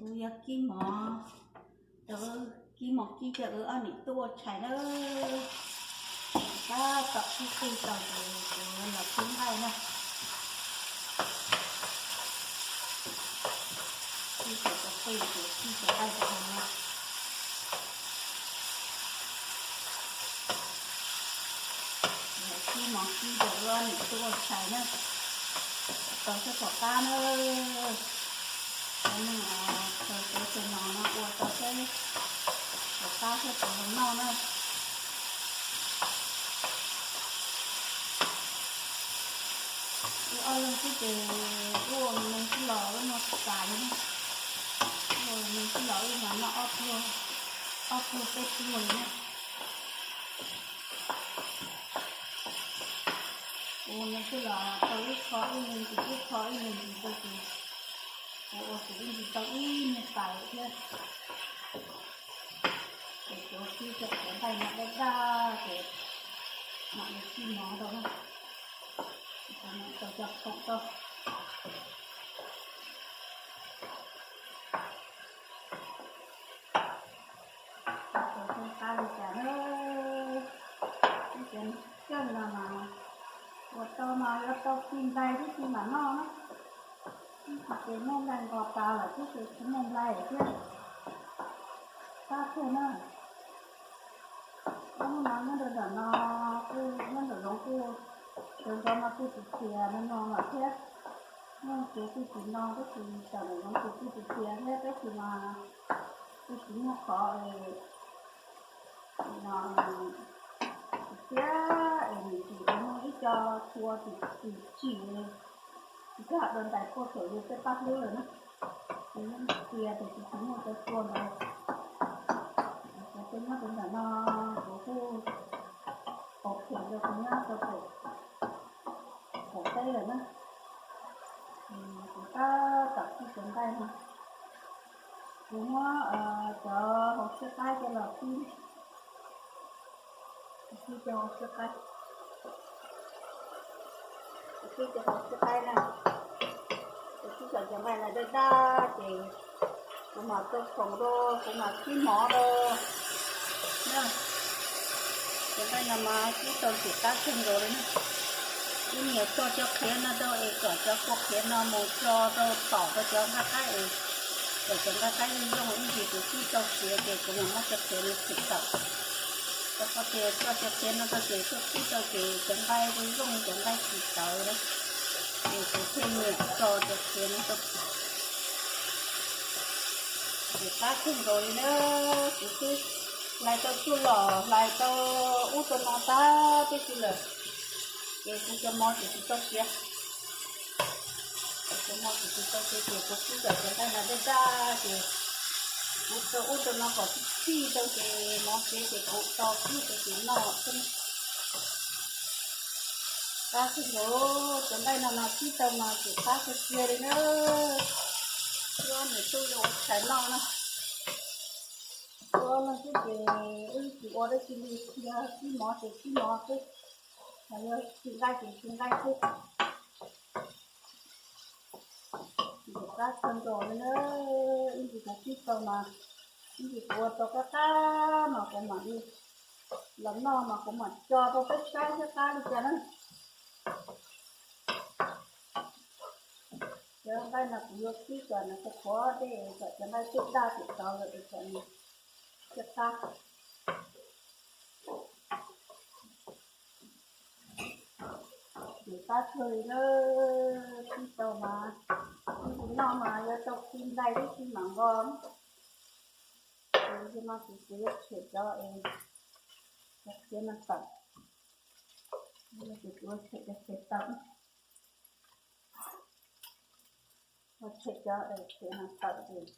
Kuv yuav kib mov, kuv kib mov kib coj wb ob niam tub ua tshais na. Tab tom kib qij tau ces kuv los kib nqaij na. Kib tau cov qij ces kib cov nqaij rau hauv no. Kib mov kib rau wb ob niam tub ua tshais na. Tau sab tom qab na. Cov neeg khaws cov txhua no no ua tau sab tom qab sab tom los noj na. Wb ob leeg xwb ces wb ua neeg xwb los wb noj tas li na. Wb ua neeg xwb los wb mas noj ob pluag, ob pluag peb pluag li na. Ua neeg xwb los tau ib qho ib leeg ntsis, ib qho ib leeg ntsis rau ces kuv ua kuv ib ntsis tau ib niag pais thiab. Ces kuv kib cov nqaij no daj daj ces mam li kib mov rau na. Tau cov khoom rau. Tau qab li cas na. Ib cov kheej no mas ua tau mas yuav tau kib nqaij tib si mam noj na. Ib txhis ces muaj nqaij nqos tas lawm, ib txhis tsis muaj nqaij lawm thiab. Tab kheej na. Ob hnub no nyob rau ntawm no kuj nyob ntawm zoov kuj, sawv ntxov no kuj tsis txias no no lawm thiab. Muaj kev kuj tsis no tab sis tam ntawm zoov ces kuj tsis txias thiab tab sis mas kuj tsis muaj qhov no tsis txias es nws tsis muaj ib co txhua tsis tsim tsis nkag rau ntais puag saum yus tej paj hlwb lawm na. Ces yeej txias tab sis tsis muaj cov txhua ntawd. Cov nyob rau ntawm no kuv kuj pom phem rau kuv nyob rau pem teb lawm na. Kuv tab tom kib cov nqaij no. Kuv muab cov hauv siab qaib coj los kib, kib cov hauv siab qaib, kib cov hauv siab qaib na. Kuv kib cov nqaij no daj daj ces kuv mam rau khoom rau, kuv mam kib mov rau na. Cov nqaij no mas kib tau tsis qab kawg nkaus li na. Ib niam txoj cov qhiav no rau es kom cov kua qhiav no mus tso rau tom rau cov nqaij qaib es kom cov nqaij qaib zoo zoo, ib ntsis kuv kib tau siav ces kuv mam muab cov qhiav no tsim tawm. Rau qhov tias txoj cov qhiav no rau ces txoj kib tau ces cov nqaij zoo zoo, cov nqaij tsis tawv na. Ces kuv thiaj nyiam tso cov qhiav no rau. Ces qab kawg nkaus li na, kuv twb hlais tau tsuj lom, hlais tau ub tau no tag tib si lawm, ces kuv cov mov ces tsis txaus siav. Cov mov ces tsis txaus siav ces kuv kib cov nqaij no daj daj ces kuv rau ub rau no kom txhij txhij rau ces mov siav ces kuv tso kib rau ces noj xwb. Qab kawg nkaus, cov nqaij no mas kib tau mas ces qab kawg kiag li na. Wb ob niam tub yuav ua tshais noj na. Wb ob leeg xwb ces wb tsis ua dab tsi li, yog kib mov ces kib mov xwb, yog kib nqaij ces kib nqaij xwb. Ces qab kawg nkaus li na, ib ntsis kuv kib tau mas, ib ntsis kuv ua tau qab qab mas kuv mam li los noj mas kuv mam tso rau peb saib thiab qab li cas na. Cov nqaij no kuv yuav kib kom nws qhuav qhuav dej kom cov nqaij twb daj tim tod lawm es kom nws thiaj qab. Ces qab kawg li na, kib tau mas, ib ntsis noj mas yuav tau kib nqaij tib si mam nqos. Ces no kuv kuv yuav tshem cov es cov qhiav no tawm. Ces kuv yuav tshem cov qhiav tawm. Ua tshem cov es qhiav no tawm ces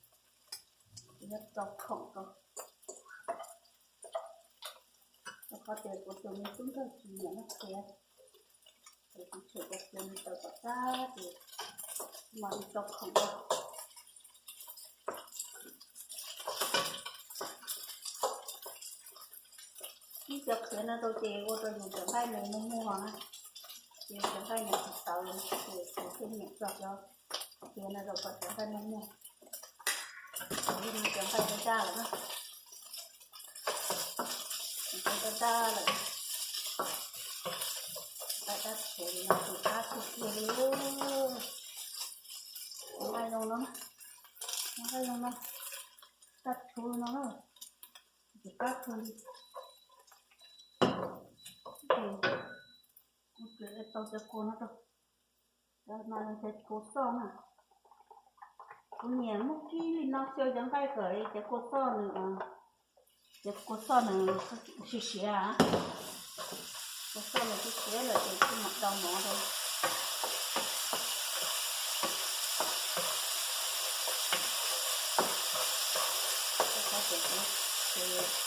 kuv yuav rau khoom rau. Rau qhov tias kuv tus me tub ntxawg tsis nyiam noj qhiav, ces kuv tshem cov qhiav no tawm kom tag ces mam li rau khoom rau. Kib cov qhiav no rau ces ua rau yus cov nqaij nws muag muag na, ces cov nqaij nws tsis tawv, ces kuv thiaj nyiam tso cov qhiav no rau kom cov nqaij muag muag. tag lawm. Nqaij dab tshov li no ces qab kawg kiag li. Nqaij zoo no, nqaij zoo no, dab tshov no na, ces qab kawg li. Ces kuv tseem tau cov kua no rau, cov no yog cov kua xoj na. Kuv nyiam muab kib li no xyaw cov nqaij kom cov kua xoj nws, cov kua xoj nws siav siav. Kua xoj nws siav siav lawm ces kuv mam rau mov rau. Ces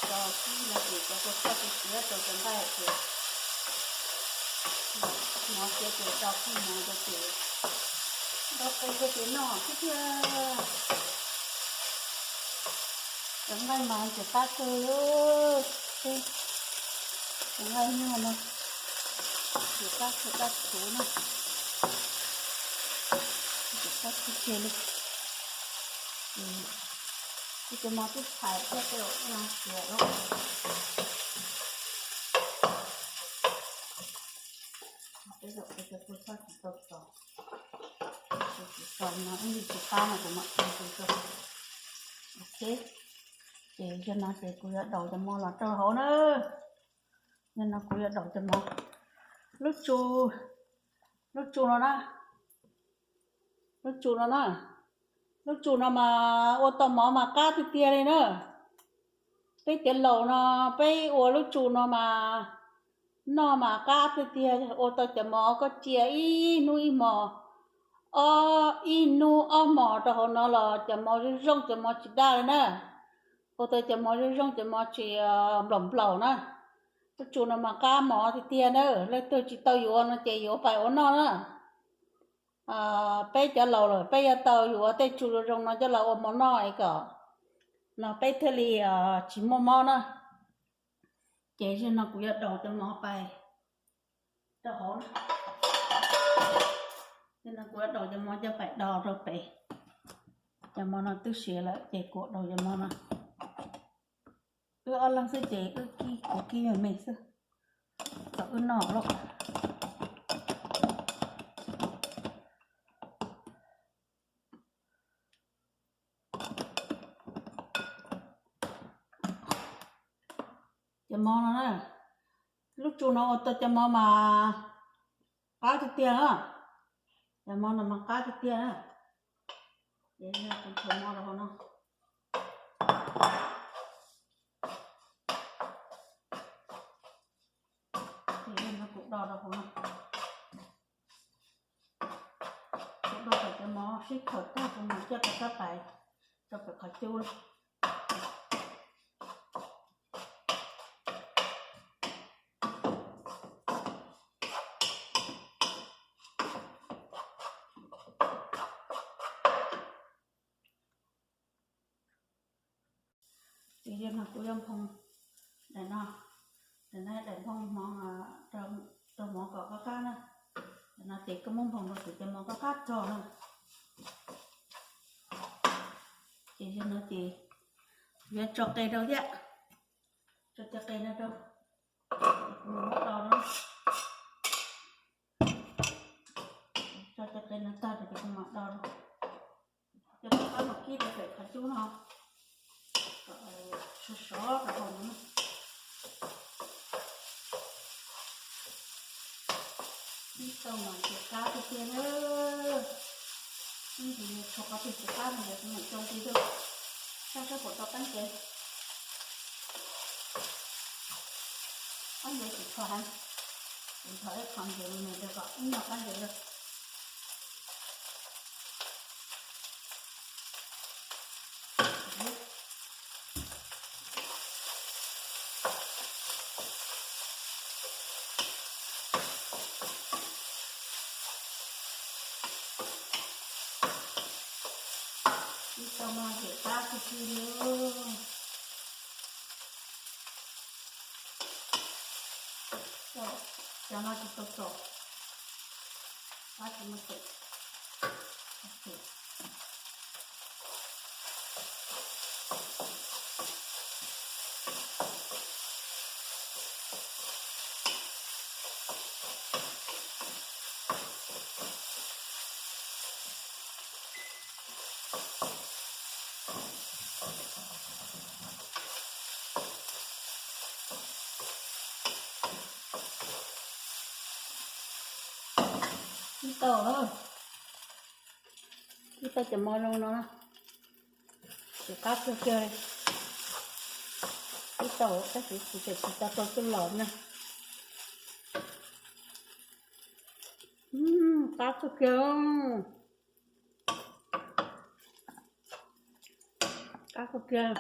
rau kib no ces cov kua xoj siav siav rau cov nqaij ces mov siav ces rau kib mov rau ces nrog qe rau ces noj xwb tiag. Cov nqaij mas ces qab kawg, cov nqaij nyuj no ces qab kawg, dab tshov na, ces qab kawg kiag li. Kuv cov mov twb txhais thiab tej no siav lawm. Tej zaum kuv cov kua xoj tsis tau txog, tsis txog no ib yam tsis qab no kuv mam txog tsis txog. Ok, ces yog no ces kuv yuav daus cov mov los rau hauv na. Yog no kuv yuav daus cov mov. Lub tsu, lub tsu no na, lub tsu no na, lub tsu no mas ua tau mov mas qab tiag tiag li na. Peb cov laus no, peb ua lub tsu no mas noj mas qab tiag tiag, ua tau cov mov koj cia ib hnub ib hmos, ob ib hnub ob hmos rau hauv no los cov mov zoo zoo, cov mov tsis daj li na. Ua tau cov mov zoo zoo, cov mov tsis nplaum nplaum na. Lub tsu no mas qab mov tiag tiag na, leej twg tsis tau yuav no ces yuav pais ua noj na. Peb cov laus lawm peb yuav tau yuav tej tsu zoo zoo no coj los ua mov noj es kom no peb thiaj li tsis muaj mob na. Ces zaum no kuv yuav daus cov mov pais rau hauv. Zaum no kuv yuav daus cov mov coj pais do rau pem. Cov mov no twb siav lawm ces kuv daus cov mov no. Wb ob leeg xwb ces wb kib, kuv kib me me xwb, kom wb noj lawm. Cov mov no na, lub tsu no ua tau cov mov mas qab tiag tiag na. Cov mov no mas qab tiag tiag na. Ces kuv ntxhov mov rau hauv no. Ces no kuv do rau hauv no. Kuv do kom cov mov sib khaws tag kuv mam coj rov qab pais rau pem qhov cub. Ces yog no kuv yuav nphoo daim no, daim no daim nphoo mov, rau mov kom qab qab na. Daim no ces koj muab nphoo rau kuv cov mov qab qab rog na. Ces yog no ces yuav tso qe rau thiab, tso cov qe no rau, kuv mam do no. Tso cov qe no tag ces kuv mam do rau. Cov qab qab no kib rau pem qhov cub no, kom sov sov rau hauv no. Ib tau mas ntxim qab tiag tiag na. Ib ntsis tshuav qhov twg tsis qab no yuav tsum mam coj ntxiv rau, saib seb puas tau qab ntsev. Qab ntsev tsis tshua heev, tsis tshua ib qho ntsev li ntawd kom ib nyuag qab ntsev rau. Ib tau mas ntxim qab tiag tiag li. Cov no tsis tau txaus, qab tsis muaj tes. Ok. tau na. Kib tau cov mov zoo no na, ces qab kawg kiag li. Kib tau tab sis kuv tseem tsis tau tau coj los na. Qab kawg kiag, qab kawg kiag.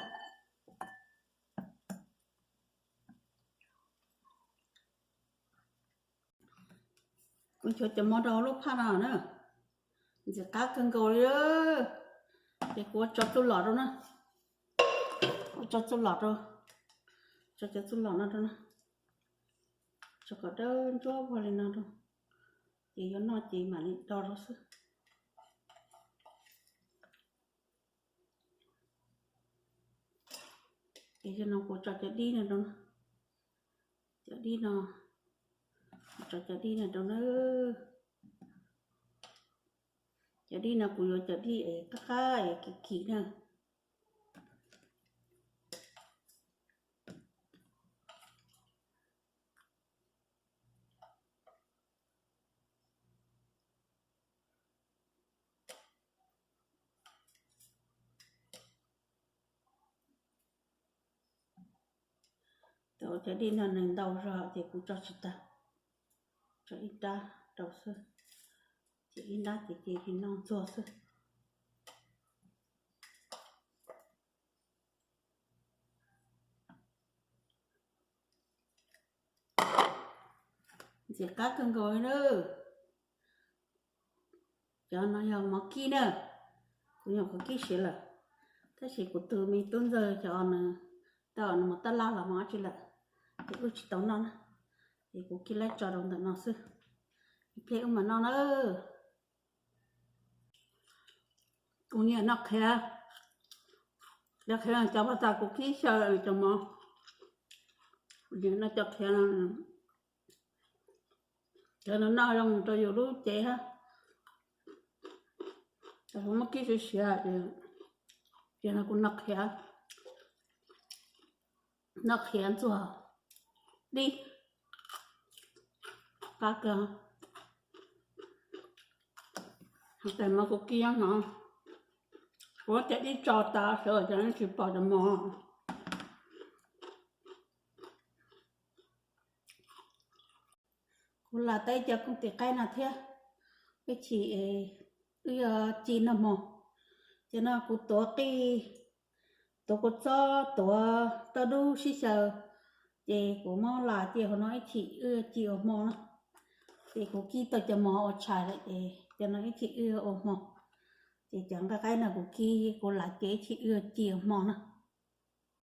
Kuv nchuav cov mov rau lub phaj no na, ntxim qab kawg nkaus li. Ces kuv ua tso txuj lom rau na, ua tso txuj lom rau, tso cov txuj lom no rau na, tso kom dawb ntsuab vog li no rau, ces yuav noj ces mam li do rau xwb. Ces yog no kuv tso cov dib no rau, cov dib no, tso cov dib no rau na. Cov dib no kuv yuav cov dib es qab qab es kim kim na. Cov dib no nws ntau zog ces kuv tso tsis tag, tso ib rab rau xwb, ces ib rab ces ces li no ntxuag xwb. Ntxim qab kawg nkaus li na. Cov no yog mov kib na, kuv nyuam qhuav kib siav lawm, tab sis kuv tus me tub ntxawg cov nws, tau nws mus tab laj los mus dab tsi lawm, ces wb tsis tau noj na, ces kuv kib lab tso rau ntawm no xwb, ib pliag wb mam noj na. Kuv nyiam noj qhiav, qhiav cov paj tas kuv kib xyaw cov mov, kuv nyiam noj cov qhiav no, cov no noj zoo rau yus lub cev hab, kuv muab kib siav siav, ces no kuv noj qhiav, noj qhiav ntxuag dib, qab kawg. Tes mov kuv kib nyob no, kuv muab cov dib tso tas sawv ces tsis pom cov mov. Kuv lam tau ib co kooj tis qaib no thiab, ib chim wb yuav ci noj hmo. Ces no kuv tuav qij, tuav kua txob, tuav tauj dub sib xyaw, ces kuv muab lam ci hauv no ib chim wb yuav ci ua hmo na. Ces kuv kib tau cov mov ua tshais lawm ces cov no ib chim wb yuav ua hmo. Ces cov nqaij qaib no kuv kib kuv lam ci ib chim wb yuav ci ua hmo na.